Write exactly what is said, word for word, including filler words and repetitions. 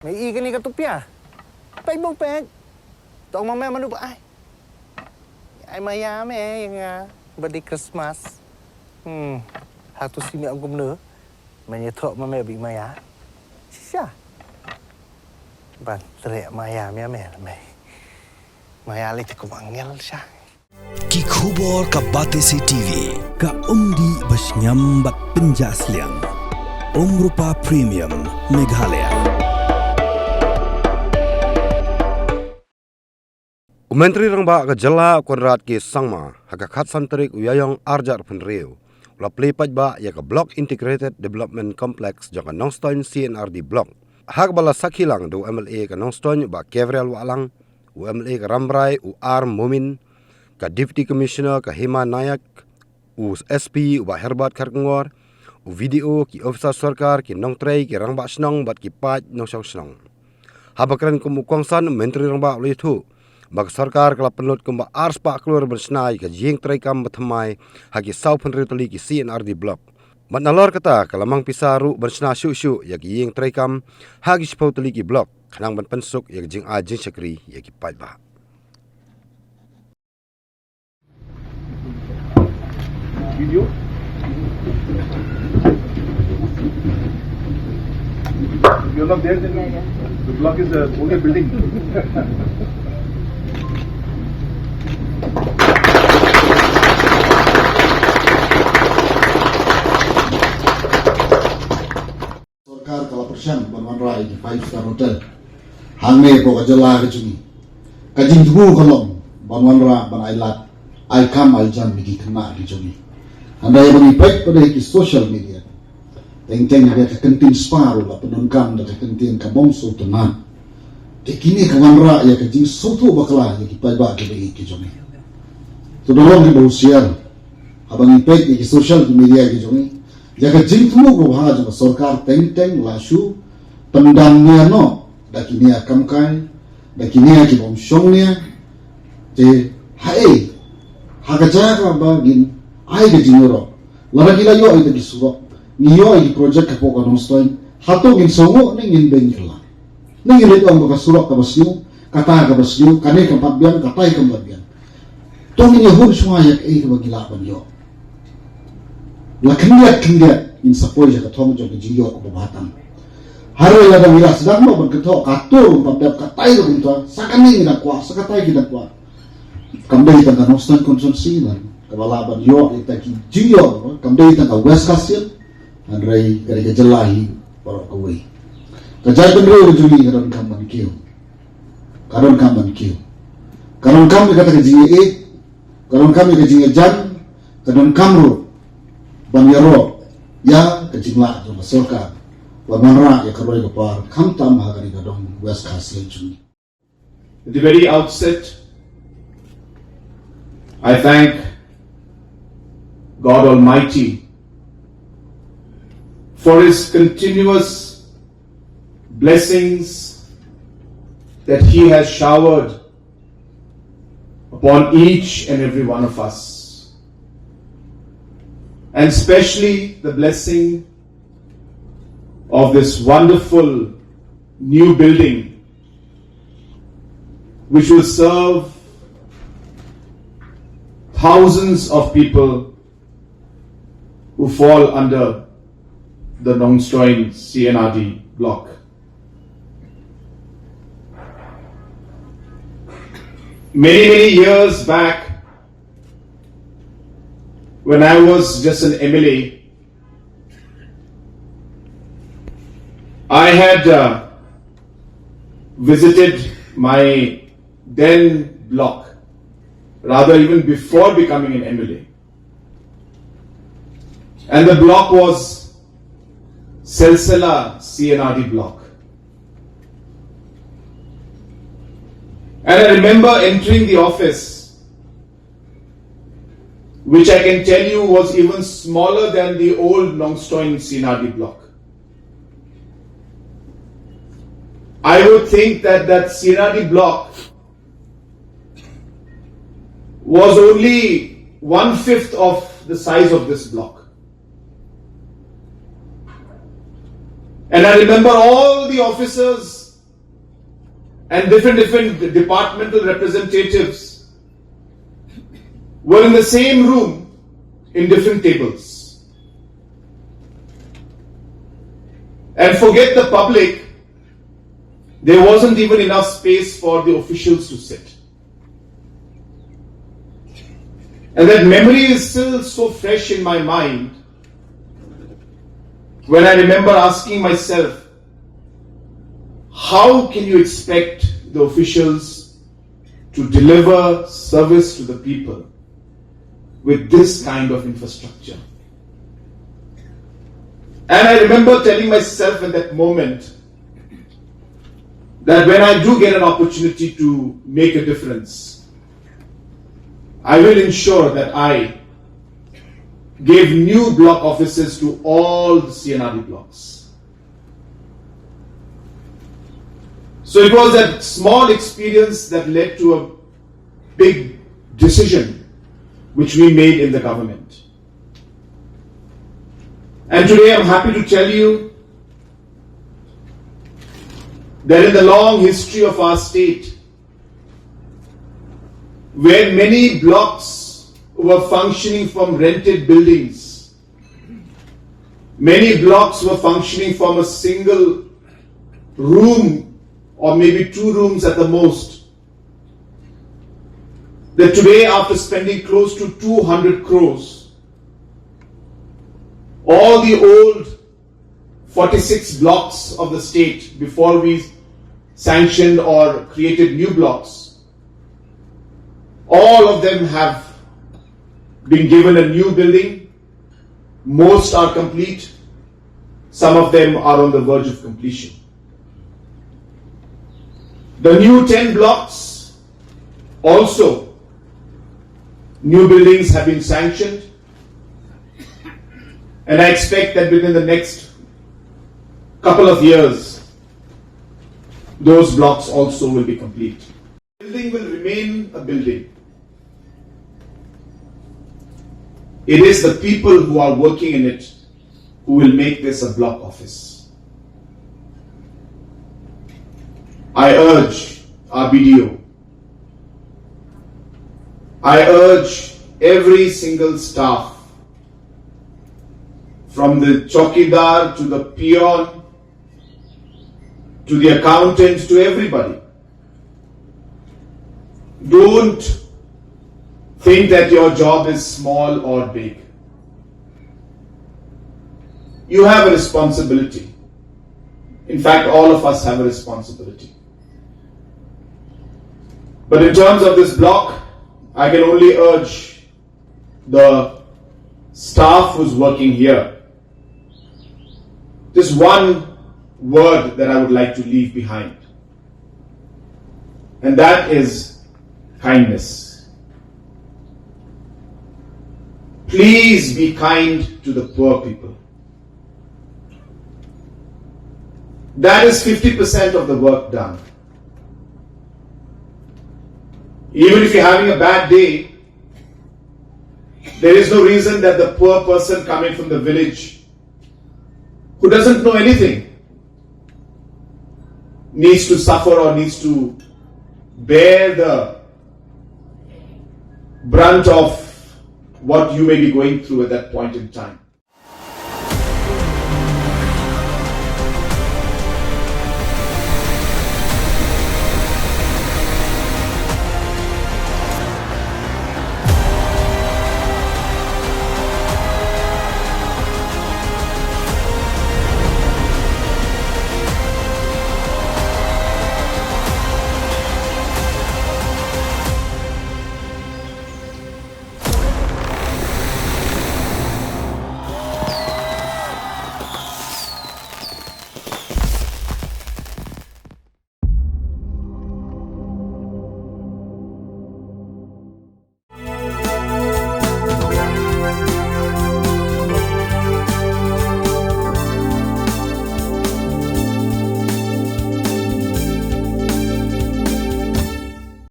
Me i kane ka tupia. Peit bong peit. Tong ma me manu ba ai. Ai maya me ïa nga. Ba di Christmas. Hmm. Hatu si me ong kumno. Me ïa thok ma me bi maya. Shisha. Ban trek maya me me me. Maya le te kum angel sha. Ki khubor ka Batesi T V, ka umdih ba shngiam bad pynjah sliang. Umrupa Premium, Meghalaya. U Myntri Rangbah ka jylla u Conrad K Sangma, ha ka khatsan tarik u Ïaïong arhajar arphew hynriew, u la plie paidbah ïa ka Block Integrated Development Complex jong ka Nongstoiñ C and R D Block. Ha kaba la sakhi lang da u M L A ka Nongstoiñ u Bah Gabriel Wahlang, u M L A ka Rambrai u R Momin, ka Deputy Commissioner ka Hema Nayak, u S P u Bah Herbert Kharkongor, u V D O, ki officer sorkar, ki nongtrei, ki rangbah shnong bad ki paid nongshong shnong. Haba kren kum u kongsan, u Myntri Rangbah u la ïathuh ba ka sorkar ka la pynlut kumba arspah klur ban shna ïa ka jingïeng treikam ba thymmai ha ki sawphew hynriew tylli ki C and R D Block. Bad nalor kata ka la mang pisa ruh ban shna shuh shuh ïa ki ïing treikam ha ki shiphew tylli ki block, khnang ban pynsuk ïa ka jingai jingshakri ïa ki paidbah. Video? You're not there, then the block is uh, only a building. Sorkar ka la pyrshang ban wanrah ïa ki five star hotel hangne hapoh ka jylla ka jong ngi. Ka jingthmu ka long ban wanrah, ban ai lad, ai kam ai jam ïa ki khynnah ki jong ngi. Hynrei ba ngi peit pat ha ki social media, teng teng ha ka kyntien spah ruh la pyndonkam da ka kyntien ka bong sngewtynnat. Te kine ka wanrah ïa ka jingsngewthuh bakla ïa ki paidbah ki ba ïeit ki jong ngi. To da long kiba husiar haba ngi peit ïa ki social media ki jong ngi. Ïa ka jingthmu ka bha jong ka sorkar teng teng la shu pyndam nia noh da ki nia kamkai, da ki nia ki bym shong nia. Te haei, ha ka jaka ba ngin ai ka jingïaroh, lada ngi la ïoh ïa ki surok, ngi ïoh ïa ki project hapoh ka Nongstoiñ, hato ngin sngewnguh ne ngin beiñ kylla? Ne ngi leit ong ba ka surok kaba sniew, kata kaba sniew, kane kam pat biang, katai kam pat biang. To ngin ïahun shuwa ïa kaei kaba ngi lah ban ïoh. La khyndiat khyndiat ngin sa poi sha ka thong jong ka jingïoh kaba bha tam. Hynrei lada ngi la sdang noh ban kynthoh, kato ruh kam pat biang, katai ruh kam pat, sa kane ngi dang kwah, sa katai ngi dang kwah. Kam dei tang ka Nongstoiñ constituency la kaba lah ban ïoh ïa kita ki jingïoh, kam dei tang ka West Khasi Hills, hynrei ka dei ka jylla hi baroh kawei. Ka jaitbynriew ka jong ngi ka donkam ban kiew. Ka donkam ban kiew. Ka donkam ïa kata ka jingïaieit, ka donkam ïa ka jingïajan, ka donkam ruh ban ïaroh ïa ka jinglah jong ka sorkar ban wanrah ïa ka roi ka par, khamtam ha ka ri ka dong West Khasi Hills jong ngi. At the very outset, I thank God Almighty for His continuous blessings that He has showered upon each and every one of us, and especially the blessing of this wonderful new building which will serve thousands of people who fall under the Nongstoiñ C and R D block. Many, many years back, when I was just an M L A, I had uh, visited my then block, rather, even before becoming an M L A. And the block was Silsila C and R D block. And I remember entering the office, which I can tell you was even smaller than the old Nongstoiñ C and R D block. I would think that that C and R D block was only one fifth of the size of this block. And I remember all the officers and different, different departmental representatives were in the same room in different tables. And forget the public, there wasn't even enough space for the officials to sit. And that memory is still so fresh in my mind when I remember asking myself, how can you expect the officials to deliver service to the people with this kind of infrastructure? And I remember telling myself in that moment that when I do get an opportunity to make a difference, I will ensure that I give new block offices to all the C and R D blocks. So it was that small experience that led to a big decision which we made in the government. And today I'm happy to tell you that in the long history of our state, where many blocks were functioning from rented buildings, many blocks were functioning from a single room or maybe two rooms at the most. That today, after spending close to two hundred crores, all the old forty-six blocks of the state, before we sanctioned or created new blocks, all of them have been given a new building. Most are complete. Some of them are on the verge of completion. The new ten blocks also, new buildings have been sanctioned, and I expect that within the next couple of years, those blocks also will be complete. Building will remain a building. It is the people who are working in it who will make this a block office. I urge our B D O, I urge every single staff, from the chowkidar to the peon to the accountant to everybody, don't think that your job is small or big. You have a responsibility. In fact, all of us have a responsibility. But in terms of this block, I can only urge the staff who's working here, just one word that I would like to leave behind, and that is kindness. Please be kind to the poor people. That is fifty percent of the work done. Even if you're having a bad day, there is no reason that the poor person coming from the village who doesn't know anything needs to suffer or needs to bear the brunt of what you may be going through at that point in time.